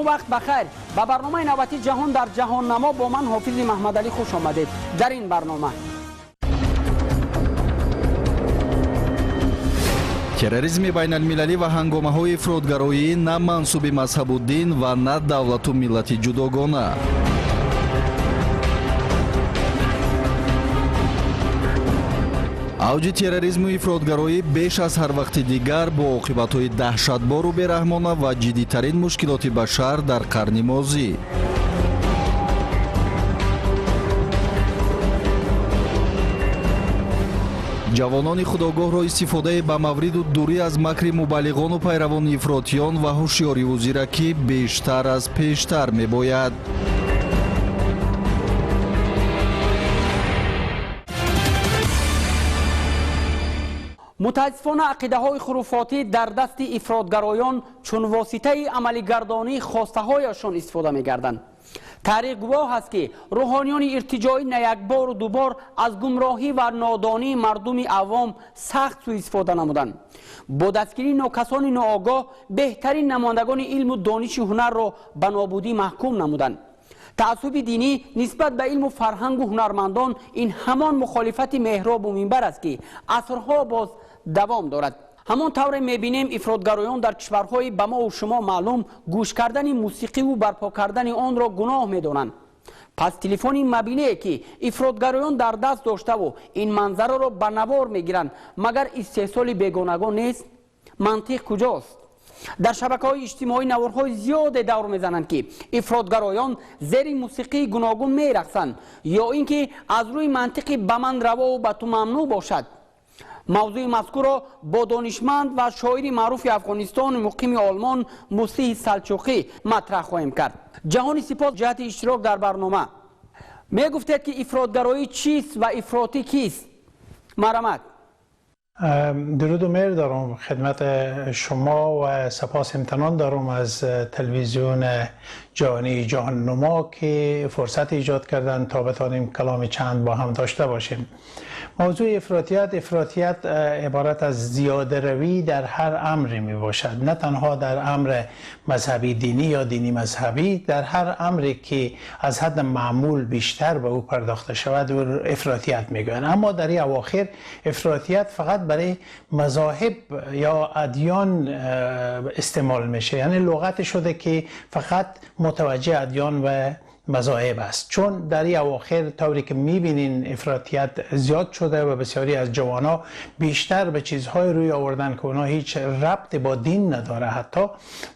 Вақт бахайр. Ба барномаи навбатии «Ҷаҳон дар ҷаҳоннамо» бо ман, Ҳофизи Маҳмадалӣ, хуш омадед. Дар ин барнома: Терроризми байналмилалӣ ва ҳангомаҳои ифротгароӣ на мансуби мазҳабу дин ва на давлату миллати ҷудогона. Авҷи терроризму ифротгароӣ беш аз ҳар вақти дигар бо оқибатҳои даҳшатбору бераҳмона ва ҷиддитарин мушкилоти башар дар қарни мозӣ. Ҷавонони худогоҳро истифодаи ба мавриду дурӣ аз макри мубаллиғону пайравони ифротиён ва ҳушёриву зиракӣ бештар аз пештар мебояд. Мутаассифона, ақидаҳои хуруфотӣ дар дасти ифротгароён чун воситаи амалигардонии хостаҳояшон истифода мегарданд. Таърих гувоҳ аст, ки рӯҳониёни иртиҷоӣ на якбору дубор аз гумроҳӣ ва нодонии мардуми авом сахт сӯистифода намуданд. Бо дастгирии нокасони ноогоҳ беҳтарин намояндагони илму дониши ҳунарро ба нобудӣ маҳкум намуданд. Таассуби динӣ нисбат ба илму фарҳангу ҳунармандон ин ҳамон мухолифати меҳробу минбар аст, ки асрҳо боз давом дорад. Ҳамон тавре мебинем, ифротгароён дар кишварҳои ба мову шумо маълум гӯш кардани мусиқиву барпо кардани онро гуноҳ медонанд. Пас телефони мобилие, ки ифротгароён дар даст доштаву ин манзараро ба навор мегиранд, магар истеҳсоли бегонагон нест? Мантиқ куҷост? Дар шабакаҳои иҷтимоӣ наворҳои зиёде давр мезананд, ки ифротгароён зери мусиқии гуногун мерақсанд, ё ин ки аз рӯи мантиқи ба ман равову ба ту мамнӯъ бошад. Мавзӯи мазкурро бо донишманд ва шоири маъруфи Афғонистон, муқими Олмон, Муслиҳи Салчуқӣ матраҳ хоҳем кард. Ҷаҳони сипос ҷиҳати иштирок дар барнома. Мегуфтед, ки ифротгароӣ чист ва ифротӣ кист? Марҳамат. درود و مهر دارم خدمت شما و سپاس امتنان دارم از تلویزیون جهانی جهان نما که فرصت ایجاد کردن تا بتانیم کلام چند با هم داشته باشیم. موضوع افراطیت: افراطیت عبارت از زیاده روی در هر امری می باشد، نه تنها در امر مذهبی دینی یا دینی مذهبی. در هر امری که از حد معمول بیشتر به او پرداخته شود او افراطیت میگویند. اما در این اواخر افراطیت فقط برای مذاهب یا ادیان استعمال میشه، یعنی لغت شده که فقط متوجه ادیان و مذاهب است، چون در این اواخر طوری که میبینین افراطیت زیاد شده و بسیاری از جوانها بیشتر به چیزهای روی آوردن که اونا هیچ ربط با دین نداره حتی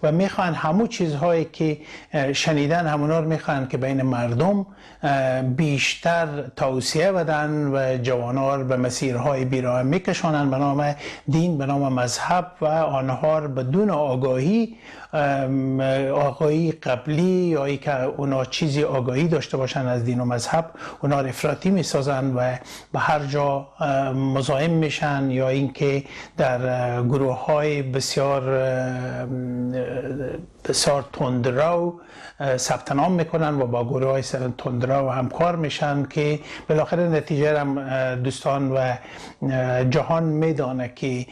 و میخوان همو چیزهایی که شنیدن همونا رو میخوان که بین مردم بیشتر توصیه بدن و جوانها رو به مسیرهای بیراه میکشانن به نام دین، به نام مذهب، و آنها رو بدون آگاهی قبلی یا ای که اونا چیزی آگاهی داشته باشن از دین و مذهب، اونا رو افراطی میسازن و به هر جا مزاحم میشن یا اینکه در گروه های بسیار بسیار تندرو ثبت نام میکنن و با گروه های تندرو همکار میشن که بالاخره نتیجه هم دوستان و جهان میدانه که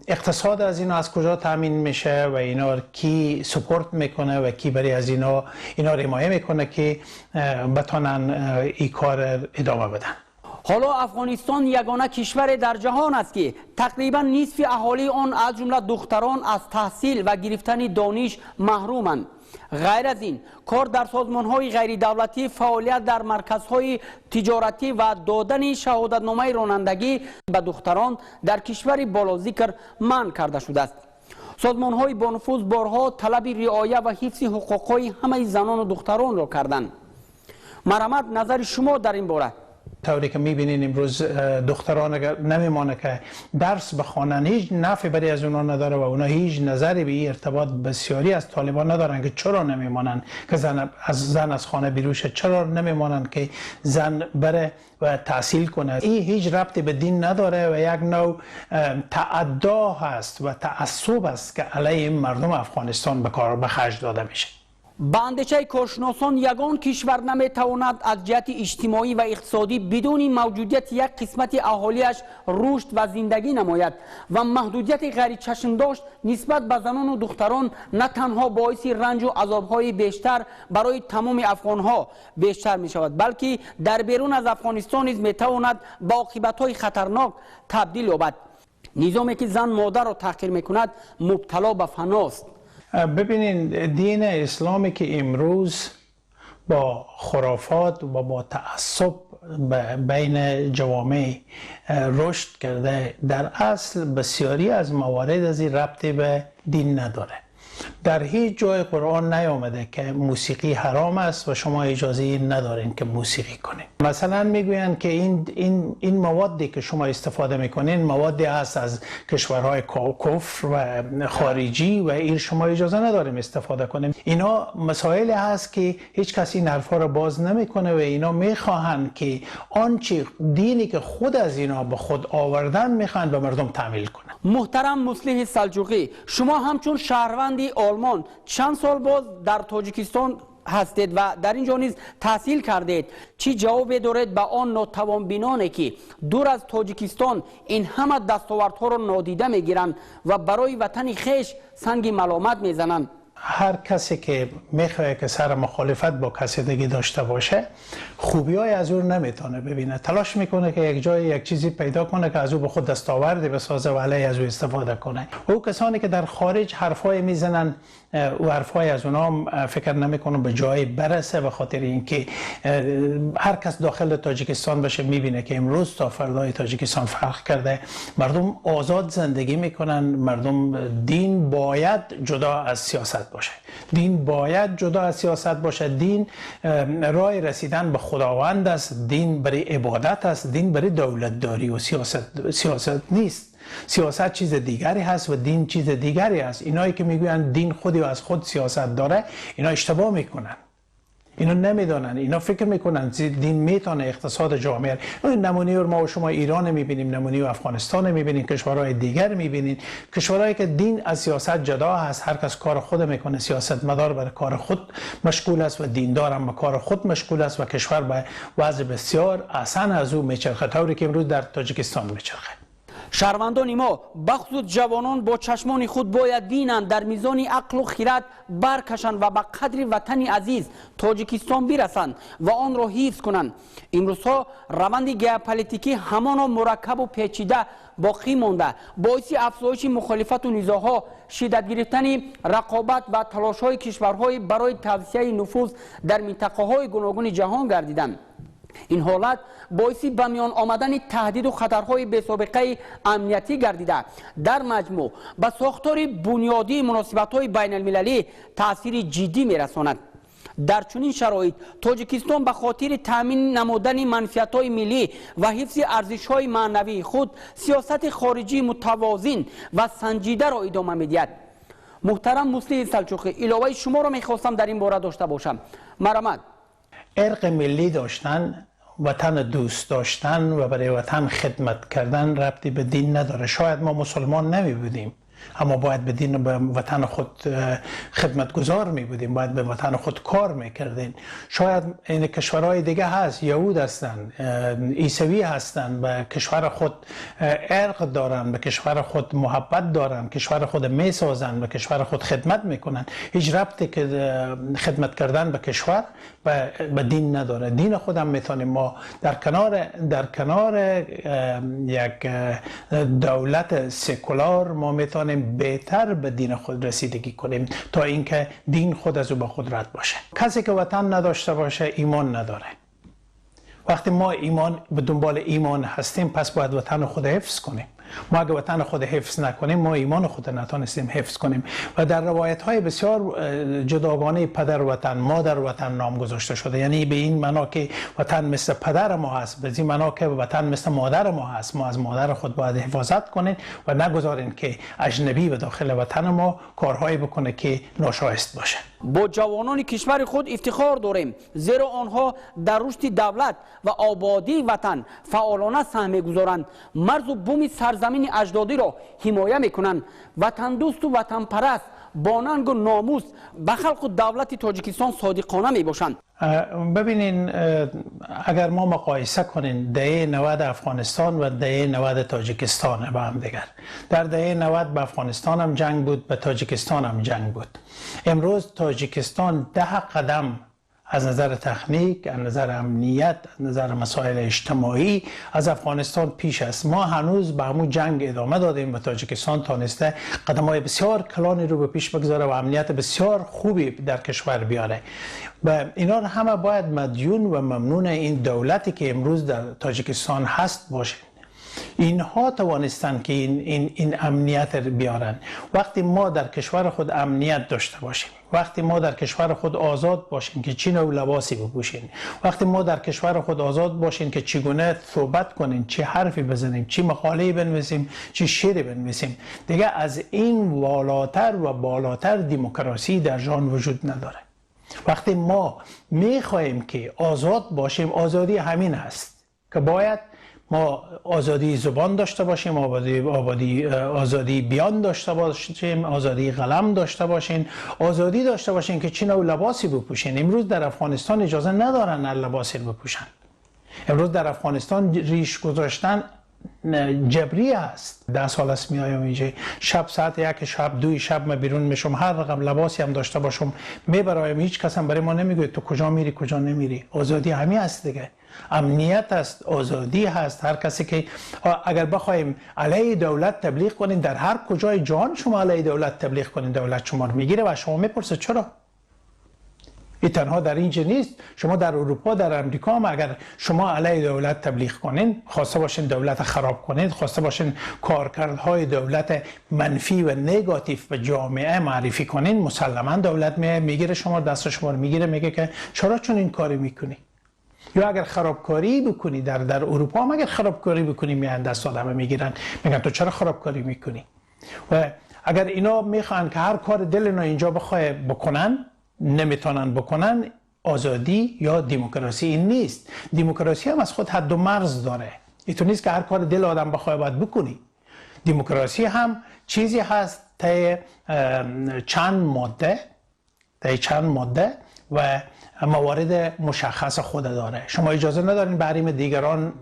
اقتصاد از اینا از کجا تامین میشه و اینا کی support میکنه و کی برای از اینا حمایه میکنه که بتانن این کار ادامه بدن. Ҳоло Афғонистон ягона кишваре дар ҷаҳон аст, ки тақрибан нисфи аҳолии он, аз ҷумла духтарон, аз таҳсил ва гирифтани дониш маҳруманд. Ғайр аз ин, кор дар созмонҳои ғайридавлатӣ, фаъолият дар марказҳои тиҷоратӣ ва додани шаҳодатномаи ронандагӣ ба духтарон дар кишвари болозикр манъ карда шудааст. Созмонҳои бонуфуз борҳо талаби риоя ва ҳифзи ҳуқуқҳои ҳамаи занону духтаронро карданд. Марҳамат, назари шумо дар ин бора. طوری که میبینین امروز دختران اگر نمیمانه که درس بخوانن، هیچ نفع برای از اونا نداره و اونا هیچ نظری به این ارتباط بسیاری از طالبان ندارن که چرا نمیمانن که زن از خانه بیرون شه، چرا نمیمانن که زن بره و تحصیل کنه. این هیچ ربطی به دین نداره و یک نوع تعدا هست و تعصب است که علیه مردم افغانستان به کار به خرج داده میشه. Ба андешаи коршиносон, ягон кишвар наметавонад аз ҷиҳати иҷтимоӣ ва иқтисодӣ бидуни мавҷудияти як қисмати аҳолиаш рушд ва зиндагӣ намояд ва маҳдудияти ғайричашмдошт нисбат ба занону духтарон на танҳо боиси ранҷу азобҳои бештар барои тамоми афғонҳо бештар мешавад, балки дар берун аз Афғонистон низ метавонад ба оқибатҳои хатарнок табдил ёбад. Низоме ки зан модарро таҳқир мекунад, мубтало ба фаност. ببینین، دین اسلامی که امروز با خرافات و با تعصب بین جوامع رشد کرده، در اصل بسیاری از موارد از این ربطی به دین نداره. در هیچ جای قرآن نیامده که موسیقی حرام است و شما اجازه ندارین که موسیقی کنین. مثلا میگویند که این موادی که شما استفاده میکنین موادی هست از کشورهای کفر و خارجی و این شما اجازه نداریم استفاده کنیم. اینا مسائل هست که هیچ کس این حرفا رو باز نمیکنه و اینا میخواهند که آنچه دینی که خود از اینا به خود آوردن میخواهند به مردم تحمیل کنن. محترم مصلح سلجوقی، شما همچون شهروندی آلمان چند سال باز در تاجیکستان هستید و در اینجا نیز تحصیل کردید، چی جواب دارید به آن ناتوانبینانه که دور از تاجیکستان این همه دستاوردها را نادیده میگیرند و برای وطن خویش سنگ ملامت میزنند؟ هر کسی که میخواد که سر مخالفت با کسی دیگه داشته باشه، خوبی های از او نمیتونه ببینه. تلاش میکنه که یک جای یک چیزی پیدا کنه که از او به خود دستاوردی بسازه و علیه از او استفاده کنه. او کسانی که در خارج حرفای میزنن و حرفای از اونا فکر نمیکنه به جای برسه، به خاطر اینکه هر کس داخل تاجیکستان باشه میبینه که امروز تا فردای تاجیکستان فرق کرده. مردم آزاد زندگی میکنن. مردم دین باید جدا از سیاست باشه، دین باید جدا از سیاست باشه. دین راه رسیدن به خداوند است، دین برای عبادت است، دین برای دولتداری و سیاست نیست. سیاست چیز دیگری هست و دین چیز دیگری هست. اینایی که میگویند دین خودی و از خود سیاست داره، اینا اشتباه میکنن، اینا نمیدونن، اینا فکر میکنن دین میتونه اقتصاد جامعه. نمونه ما و شما ایران میبینیم، نمونه افغانستان میبینیم، کشورهای دیگر میبینیم، کشورهایی که دین از سیاست جدا هست، هر کس کار خود میکنه، سیاست مدار بر کار خود مشغول است و دیندار هم به کار خود مشغول است و کشور به وضع بسیار احسن از او میچرخه، طوری که امروز در تاجیکستان میچرخه. شهروندان ما، بخصوص جوانان، با چشمان خود باید بینند، در میزان عقل و خیرت برکشند و به قدر وطن عزیز تاجیکستان برسند و آن را حفظ کنند. امروزها روند گئوپلیتیکی همانا مرکب و پیچیده باقی مانده، باعث افزایش مخالفت و نزاعها، شدت گرفتن رقابت و تلاش‌های کشورهای برای توسعه نفوذ در منطقه‌های گوناگون جهان گردیدند. این حالت باعث به میان آمدن تهدید و خطرهای بی‌سابقه امنیتی گردیده، در مجموع به ساختار بنیادی مناسبت‌های بین المللی تاثیر جدی می‌رساند. در چنین شرایط تاجیکستان به خاطر تامین نمودن منفعت‌های ملی و حفظ ارزش‌های معنوی خود سیاست خارجی متوازن و سنجیده را ادامه می‌دهد. محترم مصلح سلجوقی، علاوه شما را می‌خواستم در این باره داشته باشم. مرحمت. ارق ملی داشتن، وطن دوست داشتن و برای وطن خدمت کردن ربطی به دین نداره. شاید ما مسلمان نمی بودیم، اما باید به دین و به وطن خود خدمتگزار می بودیم، باید به وطن خود کار می کردیم. شاید این کشورهای دیگه هست، یهود هستن، عیسوی هستن، به کشور خود ارق دارن، به کشور خود محبت دارن، کشور خود می سازن، به کشور خود خدمت میکنن. هیچ ربطی که خدمت کردن به کشور به دین نداره. دین خودم میتونیم ما در کنار یک دولت سکولار ما میتونیم بهتر به دین خود رسیدگی کنیم تا اینکه دین خود از او با قدرت باشه. کسی که وطن نداشته باشه ایمان نداره. وقتی ما ایمان به دنبال ایمان هستیم، پس باید وطن خود حفظ کنیم. ما اگه وطن خود حفظ نکنیم، ما ایمان خود نتونستیم حفظ کنیم. و در روایت های بسیار جداگانه پدر وطن، مادر وطن نام گذاشته شده، یعنی به این معنا که وطن مثل پدر ما هست، به این معنا که وطن مثل مادر ما هست. ما از مادر خود باید حفاظت کنیم و نگذاریم که اجنبی به داخل وطن ما کارهایی بکنه که ناشایست باشه. با جوانان کشور خود افتخار داریم، زیرا آنها در رشد دولت و آبادی وطن فعالانه سهم می‌گذارند، مرز و بوم سرزمین اجدادی را حمایه میکنند. وطن دوست و وطن پرست бо нангу номус ба халқу давлати Тоҷикистон содиқона мебошанд. ببینین، اگر ما مقایسه کنیم دهه 90 افغانستان و دهه 90 تاجیکستان با هم دیگر، در دهه 90 به افغانستان هم جنگ بود، به تاجیکستان هم جنگ بود. امروز تاجیکستان 10 قدم از نظر تکنیک، از نظر امنیت، از نظر مسائل اجتماعی از افغانستان پیش است. ما هنوز به همون جنگ ادامه دادیم و تاجیکستان تانسته قدم های بسیار کلانی رو به پیش بگذاره و امنیت بسیار خوبی در کشور بیاره و اینا همه باید مدیون و ممنون این دولتی که امروز در تاجیکستان هست باشه. اینها توانستند که این امنیت بیارن. وقتی ما در کشور خود امنیت داشته باشیم، وقتی ما در کشور خود آزاد باشیم که چی نوع لباسی بپوشیم، وقتی ما در کشور خود آزاد باشیم که چگونه صحبت کنیم، چه حرفی بزنیم، چی مقاله بنویسیم، چی شعری بنویسیم، دیگه از این والاتر و بالاتر دموکراسی در جهان وجود نداره. وقتی ما میخواهیم که آزاد باشیم، آزادی همین هست که باید ما آزادی زبان داشته باشیم، آزادی بیان داشته باشیم، آزادی قلم داشته باشیم، آزادی داشته باشیم که چی نوع لباسی بپوشیم. امروز در افغانستان اجازه ندارن هر لباسی بپوشن. امروز در افغانستان ریش گذاشتن جبری است. 10 سال است میایم اینجا، شب ساعت 1 شب 2 شب ما بیرون میشم، هر رقم لباسی هم داشته باشم میبرایم، هیچ کس هم برای ما نمیگه تو کجا میری کجا نمیری. آزادی همین است دیگه، امنیت است، آزادی هست. هر کسی که اگر بخوایم علیه دولت تبلیغ کنین، در هر کجای جهان شما علیه دولت تبلیغ کنین، دولت شما رو میگیره و شما میپرسه چرا. این تنها در اینجا نیست، شما در اروپا، در امریکا هم اگر شما علیه دولت تبلیغ کنین، خواسته باشین دولت خراب کنین، خواسته باشین کارکردهای دولت منفی و نگاتیو به جامعه معرفی کنین، مسلما دولت میگیره شما، دست شما رو میگیره، میگه که چرا چون این کاری میکنی. یا اگر خرابکاری بکنی در اروپا هم اگر خرابکاری بکنی، میان دست آدم میگیرن، میگن تو چرا خرابکاری میکنی. و اگر اینا میخوان که هر کار دل اینا اینجا بخواه بکنن، نمیتونن بکنن. آزادی یا دموکراسی این نیست. دموکراسی هم از خود حد و مرز داره. اینطور نیست که هر کار دل آدم بخواه باید بکنی. دموکراسی هم چیزی هست طی چند ماده و موارد مشخص خود داره. شما اجازه ندارین به حریم دیگران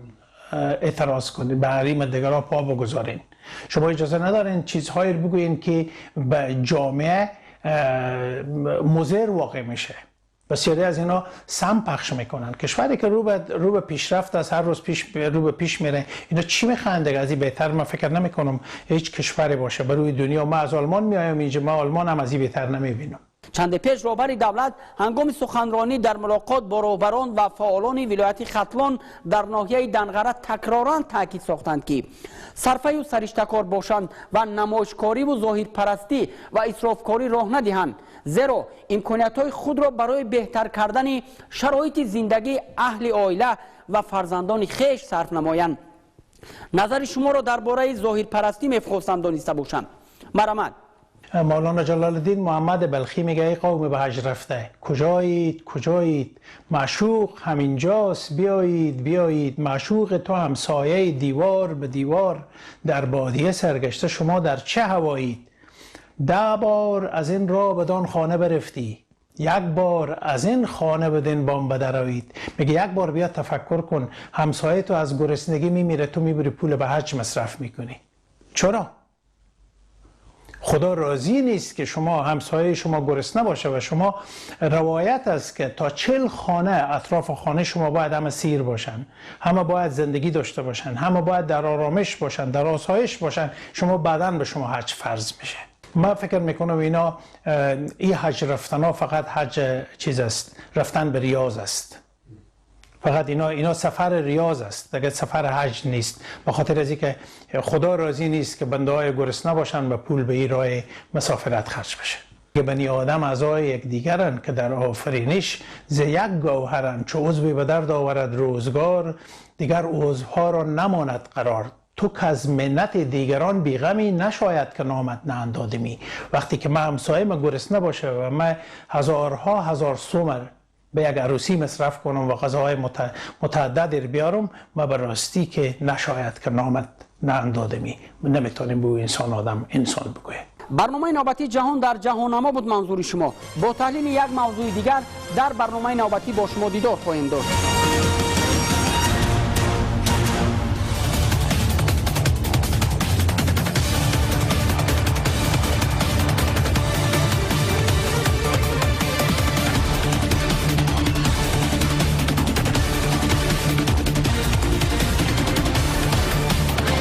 اعتراض کنید، به حریم دیگران پا بگذارین. شما اجازه ندارین چیزهایی بگوین که به جامعه مضر واقع میشه. بسیاری از اینا سم پخش میکنن. کشوری که رو به پیشرفت است، هر روز رو به پیش میره، اینا چی میخوان دیگه؟ از این بهتر من فکر نمیکنم هیچ کشوری باشه بر روی دنیا. ما از آلمان میایم اینجا، ما آلمان هم از این بهتر نمیبینم. چند پیش роҳбари давлат ҳангоми суханронӣ дар мулоқот бо роҳбарон ва фаъолони вилояти Хатлон дар ноҳияи Данғара такроран таъкид сохтанд, ки сарфаю сариштакор бошанд ва намоишкориву зоҳирпарастӣ ва исрофкорӣ роҳ надиҳанд, зеро имкониятҳои худро барои беҳтар кардани шароити зиндагии аҳли оила ва фарзандони хеш сарф намоянд. Назари шуморо дар бораи зоҳирпарастӣ мехостам дониста бошам. Марҳамат. مولانا جلال الدین محمد بلخی میگه ای قوم به حج رفته، کجایید کجایید، معشوق همینجاست، بیایید بیایید، معشوق تو همسایه دیوار به دیوار در بادیه سرگشته، شما در چه هوایید؟ 10 بار از این راه بدان خانه برفتی، 1 بار از این خانه بدین بام بدرایید. میگه 1 بار بیا تفکر کن، همسایه تو از گرسنگی میمیره، تو میبری پول به حج مصرف میکنی. چرا؟ خدا راضی نیست که شما همسایه شما گرسنه باشه. و شما روایت است که تا 40 خانه اطراف خانه شما باید همه سیر باشن، همه باید زندگی داشته باشن، همه باید در آرامش باشن، در آسایش باشن، شما بعداً به شما حج فرض میشه. من فکر میکنم اینا این حج رفتن ها فقط حج چیز است، رفتن به ریاض است. فقط اینا سفر ریاض است دیگه، سفر حج نیست. به خاطر از اینکه خدا راضی نیست که بنده های گرسنه باشن و پول به این راه مسافرت خرج بشه. بنی آدم اعضای یکدیگرند که در آفرینش ز یک گوهرند، چو عضوی به درد آورد روزگار، دیگر عضوها را نماند قرار. تو که از منت دیگران بیغمی، نشاید که نامت ناندادمی. وقتی که من همسایه من گرسنه باشه و من هزارها هزار سومر به یک عروسی مصرف کنم و غذاهای متعدد بیارم، ما به راستی که نشاید که نامت ناندادمی، نمیتونیم به انسان آدم انسان بگویه. Барномаи навбатии «Ҷаҳон дар ҷаҳоннамо» буд манзури шумо. Бо таҳлили як мавзӯи дигар дар барномаи навбатӣ бо шумо дидор хоҳем дошт.